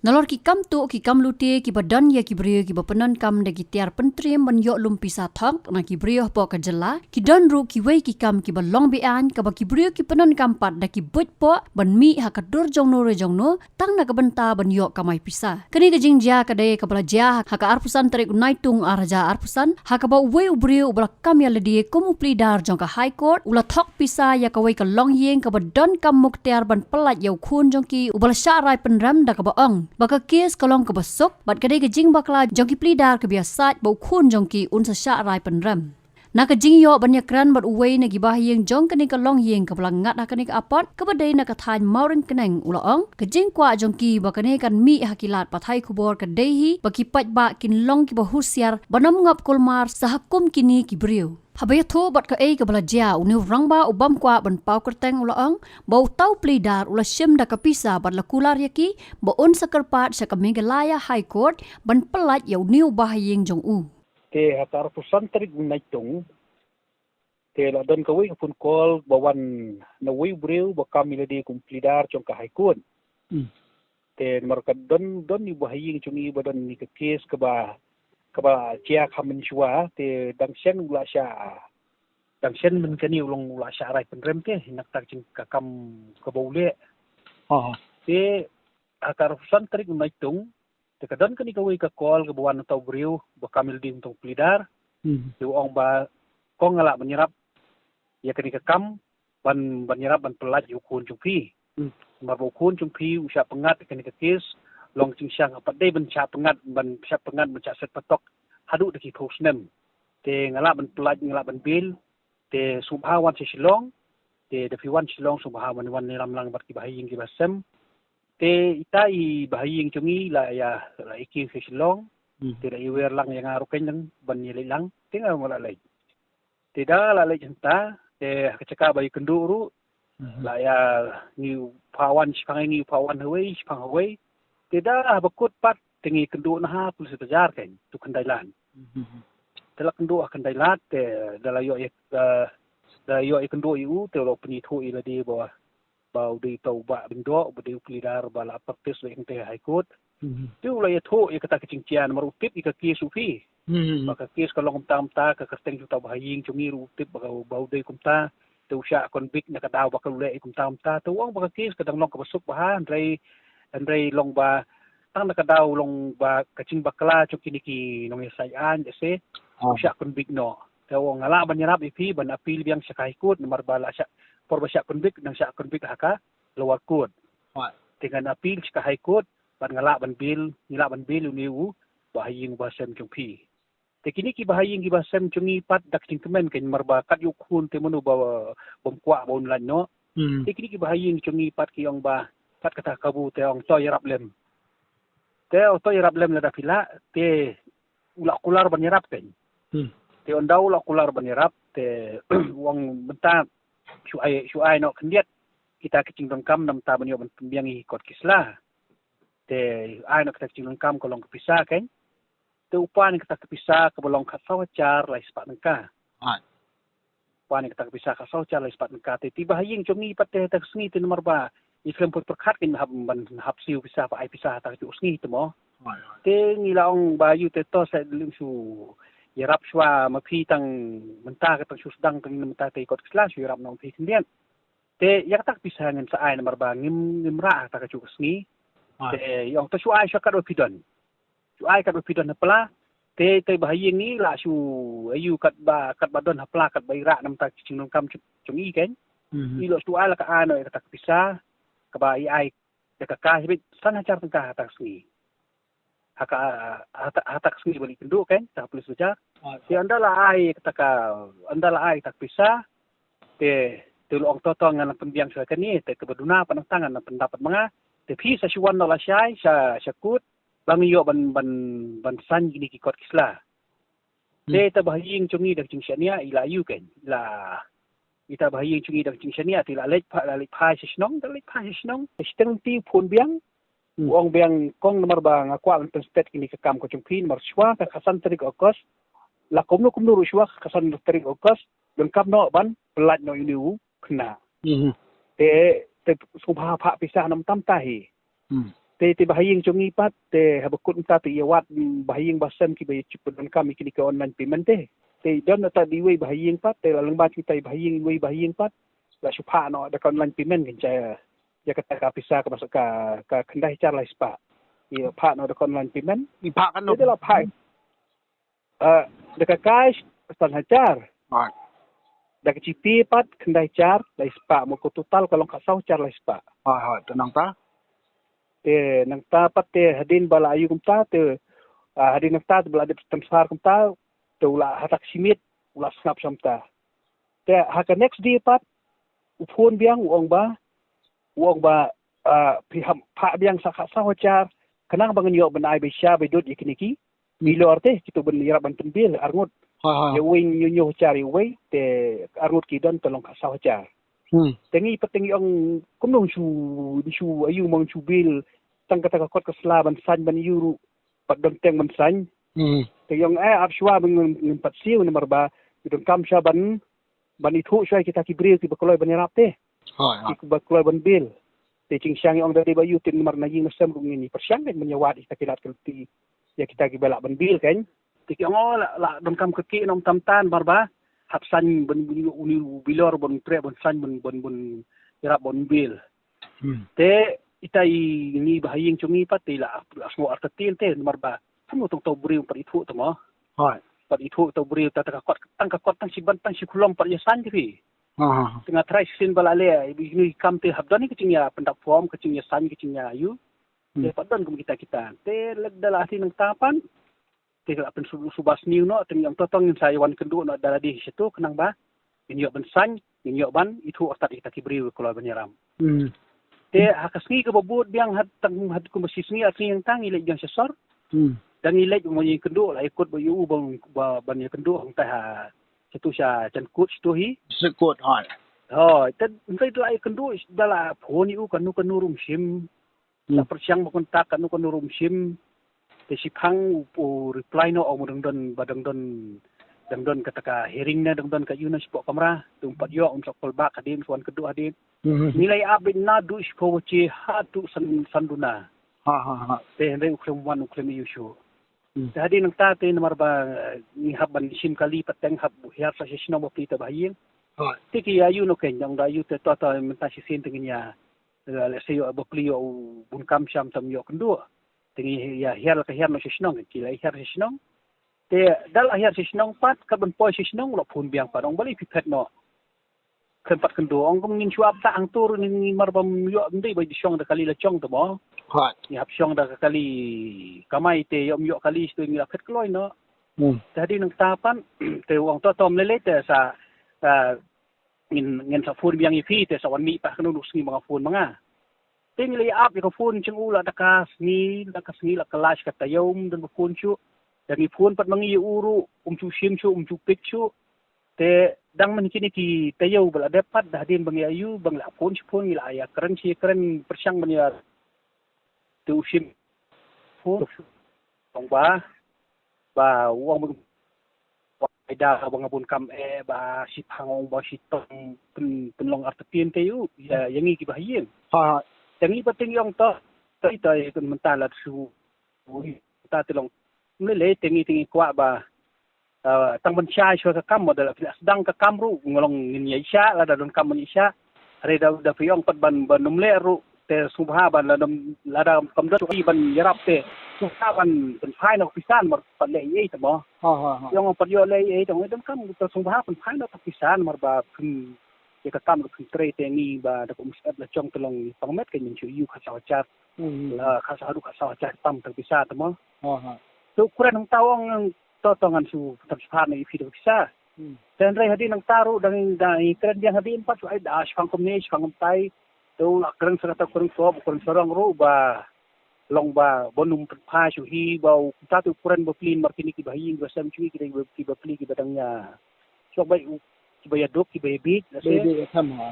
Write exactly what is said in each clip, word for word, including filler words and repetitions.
Nalor ki kam tuh ki kam lute kiba don ïa ki briew kiba pyndonkam da ki tiar pyntriem ban ïoh lum pisa thok na ki briew hapoh ka jylla, ki don ruh kiwei ki kam kiba long be-aiñ kaba ki briew ki pyndonkam pat da ki buit poh ban mih ha ka dur jong no re jong no, tang na ka bynta ban ïoh kamai pisa. Kane ka jingjia ka dei kaba la jia ha ka arphew san tarik u Naitung ar hajar arphew san, ha kaba uwei u briew uba la kam ïalade kum u pleader jong ka High Court u la thok pisa ïa kawei ka longïing kaba donkam muktiar ban pyllait ïa u khun jong ki uba la shah rai pynrem da kaba ong ba ka kes ka long kaba suk bad ka dei ka jingbakla jong ki pleader kaba ïasaid ba u khun jong ki un sa shah rai pynrem. Na ka jingïoh ban ïakren bad uwei na ki bahaïing jong kane ka longïing kaba la ngat ha kane ka apot kaba dei na ka thaiñ Mawryngkneng u la ong, ka jingkwah jong ki ba kane kan mih ha ki lad pathai khubor ka dei hi ba ki paidbah kin long kiba husiar ban ym ngop kulmar sa ha kum kine ki briew. Haba ïathuh bad kaei kaba la jia, une u rangbah u bym kwah ban paw kyrteng u la ong ba uta u pleader u la shim da ka pisa bad la kular ïa ki ba un sa kyrpad sha ka Meghalaya High Court ban pyllait ïa une u bahaïing jong u. Te ha ka arphew san tarik u Naitung, te la don kawei ka phone call ba wan na uwei u briew ba kam ïalade kum pleader jong ka High Court. Hmm. Te namar ka don, don ïa u bahaïing jong ngi ba don ïa ka kes kaba, kaba jia kham mynshuwa, te dang shen u la shah, dang shen mynta kane u long u la shah rai pynrem te na kata ka jing ka kam kaba u leh. Ha, ha. Te ha ka arphew san tarik u Naitung, te ka don kane kawei ka call kaba wan na uta u briew ba kam ïalade kum uta u pleader. Hmm. Te u ong ba kong nga lah ban ïarap ïa kane ka kam ban, ban ïarap ban pyllait ïa u khun jong phi. Hmm. Namar ba u khun jong phi u shah pyngngad ïa kane ka kes, long jingshang, ha pat dei ban shah pyngngad, ban shah pyngngad ban shah set patok haduh da ki phew snem. Te nga lah ban pyllait, nga lah ban bail. Te sngewbha wan sha Shillong. Te da phi wan Shillong sngewbha wan, wan ïalam lang bad ki bahaïing ki bahasem. Te ita i bahaïing jong ngi la ïa, la ïa kiew sha Shillong. Hmm. Te la ïa wer lang ïa nga ruh keiñ lang ban ïa leit lang. Te nga ruh nga la leit. Te da la leit hangta, te ha ka jaka ba ïakynduh ruh, mhm, la ïa ngi u pha wan shiphang, ngi u pha wan hawei, shiphang hawei. Te da haba kut pat, te ngi kynduh na ha Police Bazar keiñ, tu Khyndai Lad. Mhm. Te la kynduh ha Khyndai Lad, te da la ïoh ïa, eh, da ïoh ïakynduh ïa u, te u la pynithuh ïa lade ba ba u dei uta u Bah Bindo, ba dei u pleader ba la practice ba ïa kata ka High Court. Mhm. Te u la ïathuh ïa kata ka jingjia namar u tip ïa ka case u phi. Mhm. Ba ka case ka long kumta kumta, ka kyrteng jong uta u bahaïing jong ngi ruh u tip ba ka, ba u dei kumta. Te u shah convict na ka daw ba ka leh ïa kumta kumta. Te u ong ba ka case ka dang long kaba suk bha, hynrei, hynrei long ba tang na ka daw long ba ka jingbakla jong kine ki nongïasaid aiñ, ïa se, u, ah, shah convict noh. Te u ong nga lah ban ïarap ïa phi ban appeal biang sha ka High Court namar ba la shah, por ba shah convict, nang shah convict ha ka lower court. Right. Te ngan appeal sha ka High Court, bad nga lah ban bail, ngi lah ban bail une u bahaïing bahasem jong phi. Te kine ki bahaïing ki bahasem jong ngi pat da ka jingkmen keiñ namar ba kat ïa u khun te mano ba bym kwah ba un lait noh. Hmm. Te kine ki bahaïing jong ngi pat ki ong ba kat kata kabu te ong to ïarap lem. Te ong to ïarap lem lada phi lah, te u la kular ban ïarap keiñ. Hmm. Te ynda u la kular ban ïarap, te u ong mynta shu ai, shu ai noh khyndiat kita ki jingdonkam na bynta ban ïoh ban pynbiang ïa ki kot ki sla. Te ai noh kita ki jingdonkam ka long ka pisa keiñ. Te u pan ïa kata ka pisa kaba long khatsaw hajar lai spah tyngka. Right. Pan ïa kata ka pisa khatsaw hajar lai spah tyngka. Te ki bahaïing jong ngi pat te ha kata ka sngi te namar ba i khlem pyrkhat keiñ hap ban hap siew pisa ba ai pisa ha kata ka sngi te mo. Right, right. Te ngi la ong ba ïoh te to sa leit shu ïarap shuwa ma phi tang mynta ka tang shu sdang tang mynta te kot ki sla shu ïarap noh ma phi khyndiat. Te ïa kata ka pisa ngin sa ai namar ba ngim, ngim rah ha kata ka sngi. Ah. Te i ong to shu ai shuwa katba phi don. Shu ai katba phi don ha pla. Te, te bahaïing ngi la shu ai ïa u katba, katba don ha pla, katba i rah na bynta ka jingdonkam jong, jong i keiñ. Mhm. I la shu ai la ka ai noh ïa kata ka pisa kaba i ai da ka cash beit san hajar tyngka ha kata ka sngi. Ha ka, ha kata, ha kata ka sngi ba la ïakynduh keiñ, ha Police Bazar. Ah, te ynda la ai kata ka, ynda la ai kata ka pisa, te, te u la ong to to ngan nang pynbiang shuwa kane, te kaba duna pat nangta ngan nang pyndap pat ma nga. Te phi sa shu wan noh lashai sha, sha court ba ngin ïoh ban, ban, ban saiñ kine ki kot ki sla. Hmm. Te ita bahaïing jong ngi da ka jingshaniah i la ïoh keiñ, i la, ita bahaïing jong ngi da ka jingshaniah te i la leit pha, la leit phai sha shnong, la leit phai sha shnong. Te shiteng lynti u phone biang. Hmm. U ong biang kong namar ba nga kwah ban pynstet kine ki kam ka jong phi namar shuwa ka khatsan tarik August. La kumno kumno ruh shuwa ka khatsan tarik August donkam noh ban pyllait noh ïa une u khynnah. Mhm. Te, te sngewbha phah pisa na bynta mynta hi. Hmm. Te te ba ha ïing jong ngi pat te haba kut mynta te ïa wad, mm, ba ha ïing ba sem kiba ïa shu pyndonkam ïa kine ki online payment te. Te don na ta di wei ba ha ïing pat te la lyngba kita i ba ha ïing, wei ba ha ïing pat la shu phah noh da ka online payment kan cha ïa kata ka pisa kaba sa ka, ka khyndai hajar lai spah. Ïa phah noh da ka online payment. Ïa phah kan noh. Te la phah. Ah, da ka cash san hajar. Hooid. Da ka GPay pat khyndai hajar lai spah, mo ko total ka long khatsaw hajar lai spah. Hooid, hooid, te nangta? Te nangta pat te hadien ba la ïoh kumta te, ah, hadien nangta te ba la dep transfer kumta, te u la hatak shimit, u la sngap shamta. Te ha ka next day pat, u phone biang u ong ba, u ong ba, ah, phi hap phah biang sa khatsaw hajar, khnang ba ngin ïoh ban ai ba sha ba dud ïa kine ki billionaire te, kito ban ïarap ban pynbill arngut. Ha, ha. Ïa uwei hynñiew hynñiew hajar ïa uwei, te arngut ki don te long khatsaw hajar. Hmm. Te ngi pat te ngi ong kumno shu, shu ayu mong shu bill, tang kata ka kot ka sla ban sign ban ïu ruh, pat don teng ban sign. Hmm. Te ngi ong, eh, ap shuwa ban ngin, ngin pat siew namar ba, ngi donkam shuwa ban, ban ithuh shuwa ïa kita ki briew kiba kloi ban ïarap te. Hooid, hooid. Kiba kloi ban bill. Te jingshisha ngi ong da dei ba ïoh tip namar na ïing na sem ruh ngin ïa pyrshang kan ban ïa wad ïa kita ki lad ki lynti ïa kita kiba lah ban bill kan. Te ki ong, oh, la, la donkam kyrkieh noh tam tan namar ba hap sign ban, ban ïoh uni u billionaire ban treh ban sign ban, ban, ban ïarap ban bill. Hmm. Te ita i ngi ba ha ïing jong ngi pat te la, la sngew artatien te namar ba kumno tang uto u briew pat ithuh te mo. Hooid. Pat ithuh uto u briew ta, ta ka kot, tang ka kot tang shi bynta tang shi khulom pat ïa sign te phi. Ha, ha, ha. Te nga tharai shisien ba la leh, i ngi kam te hap don ka jingïa pyndap form, ka jingïa sign, ka jingïa ïu. Hmm. Te pat don kum kita kita. Te lada la ha ti nangta pat. Te la pynsuba sniew noh, te ngi ong to to ngin sa ïa wan kynduh noh da lade shato khnang ba ngin ïoh ban sign, ngin ïoh ban ithuh artat ïa kita ki briew kiba kloi ban ïarap. Hmm. Te ha ka sngi kaba bud biang ha tang ha kumba shi sngi ar sngi hangta ngi leit biang sha sor. Hmm. Da ngi leit ba ngi kynduh la ïa kut ba ïa u ba, ba, ban ïa kynduh hangta ha shato sha jan kut shato hi. District Court, hooid. Hooid, te hynrei da la ïa kynduh da la phone ïa u kano kano ruh ym shim. Hmm. La pyrshang ba contact kano kano ruh ym shim. Te shiphang u, u reply noh ong ba dang don, ba dang don, dang don kata ka hearing ne dang don ka ïu na shapoh kamra. Te um pat ïoh, um sa call back hadien, sa wan kynduh hadien. Hmm. Ngi la ïa ap beit naduh shiphew baje haduh san, san duna. Ha, ha, ha. Te hynrei u khlem wan, u khlem ïoh shuh. Hmm. Te hadien nangta te namar ba, eh, ngi hap ban shim kali pat teng hap hiar sa sha shnong bapli te ba ha ïing. Ha. Te ki ïa ïu noh kein, ong da ïu te to to mynta shisien te ngin ïa, eh, lehse ïoh bapli ïoh u bun kam sham tam ïoh kynduh. Te ngi ïa hiar la ka hiar noh sha shnong, ki la hiar sha shnong. Te da la hiar sha shnong pat, ka ban poi sha shnong, la phone biang pat, ong balei phi phet noh. Khlem pat kynduh, ong kum ngin shu ap tah hangto ruh ngi mar bym ïoh ym dei ba ïa shong da kali la jong te mo. Hooid. Ngi hap shong da ka kali kamai te ïoh ym ïoh kali te ngi la phet kloi noh. Hmm. Te hadien nangta pat, te ong to to ym lei lei te sa, ah, ngin, ngin sa phone biang ïa phi te sa wan mih pat kano kano sngi ba nga phone ma nga. Te ngi la ïa ap ïa ka phone jong u la da ka sngi, la ka sngi la ka last ka taïew ym don ba phone shuh. Da ngi phone pat ma ngi ïa u ruh, um ju shim shuh, um ju pick shuh. Te dang man kine ki taïew ba la dep pat da hadien ba ngi ïa ïu, ba ngi la phone shi phone, ngi la ïa kren shi kren pyrshang ban ïa. Te u shim phone. Ong ba, ba u ong ba, ba da ba nga bun kam eh, ba shiphang ong ba shi tong pyn, pynlong artatien te ïa u, ïa, ïa ngi kiba ha ïing. Ha, ha. Te ngi pat te ngi ong to, to, to, ïa kan mynta la shu, ta te long. Ym lei lei te ngi, te ngi kwah ba, ah, tang ban shai shuwa ka kam, da la phi la sdang ka kam ruh, nga long ngin ïa shah, lada don kam ban ïa shah. Hynrei da, da phi ong pat ban, ban ym leh ruh, te sngewbha ban lada, lada kam don ruh ban ïarap te. Sngewbha ban, ban phai noh ka pisa namar pat leh ei ei te mo. Ha, ha, ha. Ïa ong pat ïoh leh ei ei te ong don kam, te sngewbha ban phai noh ka pisa namar ba phin ïa ka kam ruh phin trei te ngi ba da ka umsyep la jong te long pang met ka ngi shu ïoh khatsaw hajar. Hmm. La khatsaw haduh khatsaw hajar tam te pisa te mo. Ha, ha. Te u kren hangta u ong to to ngan shu tam shiphan ïa phi da ka pisa. Hmm. Te hynrei hadien nangta ruh dang, dang kren biang hadien pat shu ai da shipang kumne shipang kumtai. Te u la kren sa kata u kren sop, u kren sarong ruh ba long ba bun um pynphai shuh hi ba u kumta te u kren bapli namar kine kiba ha ïing kiba sem shuh hi ki dei kiba pli kiba dang ïa. Shuh ba u kiba ïa duk kiba ïa bieit, la seh. Ba ïa bieit ïa tham, ha.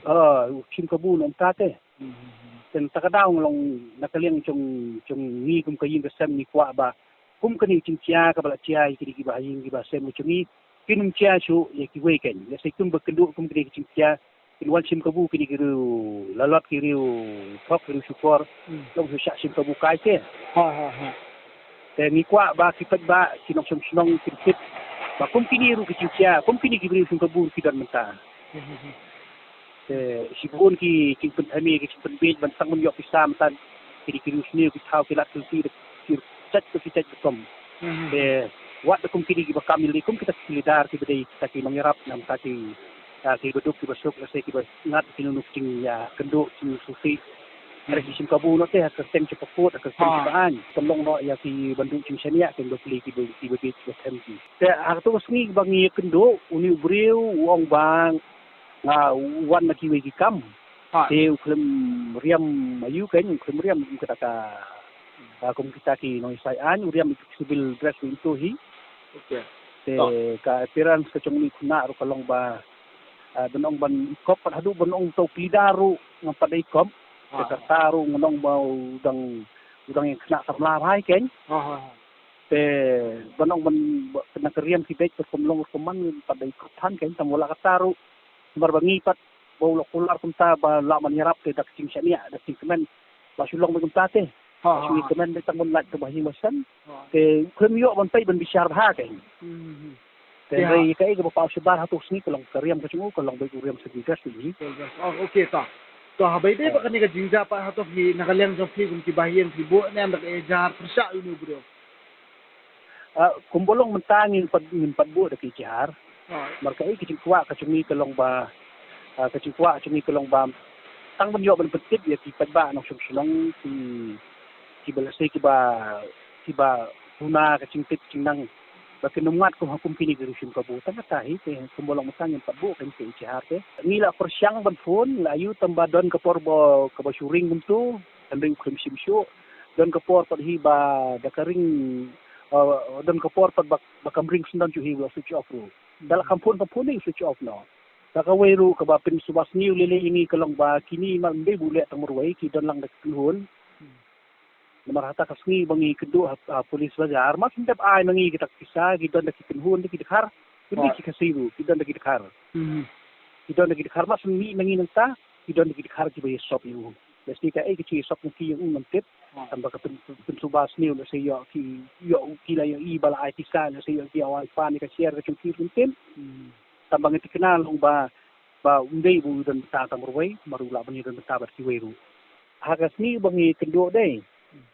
Ah, u shim kabu na kumta te. Hmm, hmm, hmm. Te na kata ka daw nga long na ka liang jong, jong ngi kum ka ïing ka sem ngi kwah ba kum kane ka jingkhia kaba la khia ïa kine kiba ha ïing kiba sem jong ngi. Kin ym khia shuh ïa kiwei kein. Lehse kum ba kynduh kum kane ka jingkhia Kin wan shim kabu kine ki riew lalot, ki riew thok, ki riew shukor. Hmm. Long shu shah shim kabu kai te. Ha, ha, ha. Te ngi kwah ba ki paidbah, ki nongshong shnong, kin tip ba kum kine ruh ki jingkhia, kum kine ki briew shim kabu ki don mynta. Hmm, hmm, hmm. Te shibun ki jingpynthame, ki jingpynbeit ban tang ban ïoh pisa mynta. Kine ki riew sniew, ki thaw, ki lad, ki lynti, ki jait, ki jait rukom. Hmm. Te wat da kum kine kiba kam ïaleh kum kita ki leader kiba dei kita ki nongïarap, namar kita ki, ah, kiba duk kiba suk, lehse kiba ngat ki nongkynduh, ïa kynduh, ki sngewsih. Hmm. Hynrei ki shim kabu noh te ha ka kyrteng jong ka pud, ha ka kyrteng jong ka aiñ. Pynlong noh ïa ki ban duh jingshaniah, kiba plie, kiba, kiba bieit, kiba them ki. Te ha kato ka sngi ba ngi ïakynduh, une u briew u ong ba nga u wan na kiwei ki kam. Ha. Te u khlem riam aïu kein, u khlem riam, u kata ka, ka kum kita ki nongïasaid aiñ, u riam ïa ki civil dress ruh ïa uto hi. Okay. Te ka appearance ka jong une u khynnah ruh ka long ba, ah, ban ong ban ïakop pat haduh ban ong uto u leader ruh ngam pat da ïakop. Te kata ruh ngan ong ba u dang, u dang ïa khynnah samla bha hi kein. Ha, ha, ha. Te ban ong ban, ba, na ka riam ki beit, rukom long rukom man, ngam pat da ïakop than kein, tang ba la kata ruh. Namar ba ngi pat ba u la kular kumta ba lah ban ïarap te da ka jingshaniah, da ka jingkmen ba shu long beit kumta te. Ha, ha, ha. Shu ïakmen beit tang ban lait kaba hi ba sem. Ha. Te u khlem ïoh ban peit ban bishar bha kein. Hmm, hmm, hmm. Te hynrei kaei kaba paw shabar ha kato ka sngi ka long ka riam ka jong u ka long beit u riam civil dress hi. Civil dress. Oh, okay, to. To haba ïadei bad kane ka jingjia pat, hato phi na ka liang jong phi kum ki bahaïing phi buh ne em da ka ejahar pyrshah ïa une u briew? Ah, kumba long mynta ngim pat, ngim pat buh da ka ejahar. Ah. Namar kaei ka jingkwah ka jong ngi ka long ba, ah, ka jingkwah ka jong ngi ka long ba tang ban ïoh ban pyntip ïa ki paidbah nongshong shnong ki, kiba lehse kiba, kiba duna ka jingtip jingnang ba kin ym ngat kum ha kum kine ki riew shim kabu. Tang kata hi te kumba long mynta ngim pat buh ka ejahar te. Ngi la pyrshang ban phone la ïoh tang ba don ka por ba kaba shu ring kumto. Hynrei u khlem shim shuh. Don ka por pat hi ba da ka ring, uh, don ka por pat ba, ba kam ring sngewdon shuh hi u la switch off ruh. Da la kam phone, kam phone hi u switch off noh. Da kawei ruh kaba pynsuba sniew lei lei ïa ngi ka long ba kine ma ym dei ba u leh tang marwei, ki don lang da ki kynhun. Namar hata ka sngi ba ngi kynduh ha, ha Police Bazar, mar shu dep ai ma ngi kita ki pisa, ki don da ki kynhun, da ki dkhar. Ki dei ki Khasi ruh, ki don da ki dkhar. Hmm. Ki don da ki dkhar, mar shu mih ma ngi nangta, ki don da ki dkhar kiba ïasop ïa u. Lehse kaei ka jingïasop jong ki ïa u ngam tip. Tang ba ka pyn, pyn, pynsuba sniew lehse ïoh ki, ïoh ki la ïohi ba la ai pisa, lehse ïoh ki awai pan ïa ka share ka jong ki ruh ngam tip. Hmm. Tang ba ngi thikna long ba, ba um dei ba u don bynta tang marwei, namar u lah ban ïadon bynta bad kiwei ruh. Ha ka sngi ba ngi kynduh dei,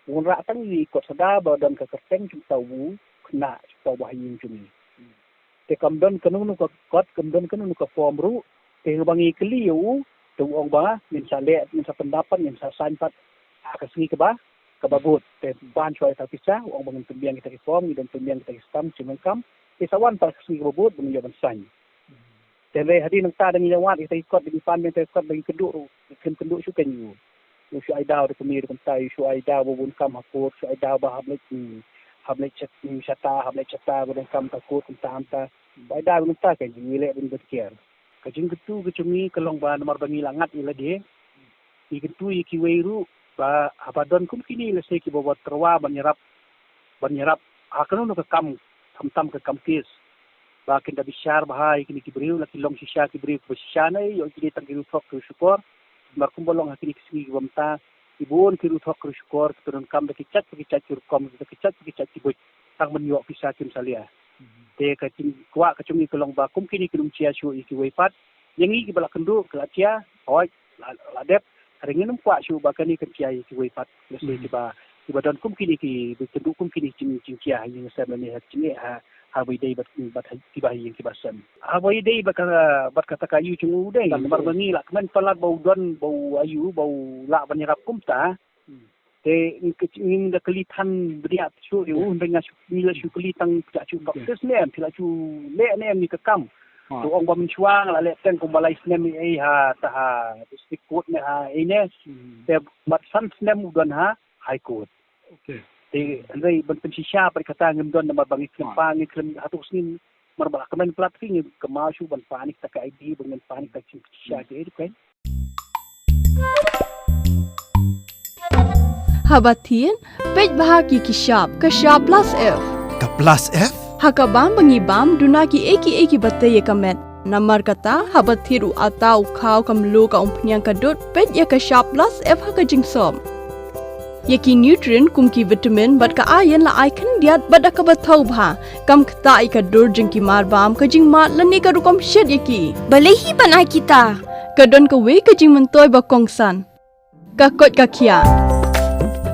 u wanrah tang ïa i kot sada ba don ka kyrteng jong uta u khynnah jong uta u bahaïing jong ngi. Te kam don kano kano ka kot, kam don kano kano ka form ruh. Te haba ngi kylli ïa u, te u ong ba ngin sa leh, ngin sa pyndap pat, ngin sa sign pat ha ka sngi kaba, kaba bud. Te ban shuwa ïa kita ki pisa, u ong ba ngin pynbiang kita ki form, ngi don pynbiang kita ki stamp jingdonkam. Te sa wan pat ha ka sngi kaba bud ba ngin ïoh ban sign. Te hynrei hadien nangta da ngi la wad ïa kita ki kot, da ngi pan ïa kita ki kot, da ngi kynduh ruh, ngim kynduh shuh kein ïa u. U shu ai daw da kmie da kumta, u shu ai daw ba bun kam ha kot, u shu ai daw ba hap leit, hmm, hap leit shat, hmm, shata, hap leit shata ba donkam ha kot kumta kumta. Ba ai daw ba kumta kein, ngi leh ban bynkiar. Ka jingkyntu ka jong ngi ka long ba namar ba ngi la ngat ïa lade. Ngi kyntu ïa kiwei ruh ba haba don kum kine lehse kiba wat tyrwa ban ïarap, ban ïarap ha kano kano ka kam, khamtam ka kam case. Ba kin da bishar bha ïa kine ki briew, la ki long shisha ki briew kiba shisha ne ïoh ki dei tang ki riew thok ki riew shukor. Namar kumba long ha kine ki sngi kiba mynta, ki bun ki riew thok ki riew shukor ki pyndonkam da ki jait pa ki jait ki rukom, da ki jait pa ki jait ki buit. Tang ban ïoh pisa kim salia. Te ka jingkwah ka jong ngi ka long ba kum kine kin ym jia shuh ïa kiwei pat. Ïa ngi kiba la kynduh ki la jia, hooid, la, la dep. Hynrei ngin ym kwah shuh ba kane kan jia ïa kiwei pat. Lehse kiba, kiba don kum kine ki, ba kynduh kum kine ki jing, jingjia ha ïing ha sem lane ha jingeh ha, haba ïadei bad, bad kiba ha ïing kiba sem. Haba ïadei bad ka, bad kata ka aïu jong u dei. Namar ba ngi la kmen palat ba u don, ba u aïu, ba u lah ban ïarap kumta. Te ngi, ngi da kylli than bniah shuh ïa u, hynrei nga shu, ngi la shu kylli tang phi la shu practice ne em, phi la shu leh ne em ïa ka kam. To ong ba mynshuwa nga la leh teng kumba lai snem ïa ei ha, ta ha District Court ne ha ei ne. Te bad san snem u don ha High Court. Te hynrei ban pynshisha pat kata ngim don namar ba ngi khlem pan, ngi khlem, hato ka sngi mar ba la kmen palat phi ngi kynmaw shuh ban pan ïa kata ka I D, ba ngin pan ïa kata ka jingshisha ki ei ruh kein. Haba thied, peit bha ki, ki shap, ka shap plus F. Ka plus F? Ha ka bam ba ngi bam, duna kiei kiei kiba tei ïa ka met. Namar kata, haba thied u atta, u khaw, ka mluh, ka umphniang, ka dud, peit ïa ka shap plus F ha ka jingsop. Ïa ki nutrient kum ki vitamin bad ka iron la ai khyndiat bad da kaba thaw bha. Kam ktah ïa ka dur jong ki marbam, ka jingmad lane ka rukom shet ïa ki. Balei hi ban ai kita? Ka don kawei ka jingmyntoi ba kongsan. Ka koit ka khiah.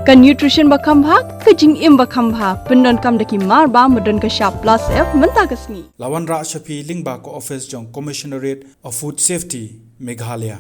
Ka nutrition ba kham bha, ka jingim ba kham bha. Pyndonkam da ki marbam ba don ka shap plus F mynta ka sngi. La wanrah sha phi lyngba ka office jong Commissionerate of Food Safety, Meghalaya.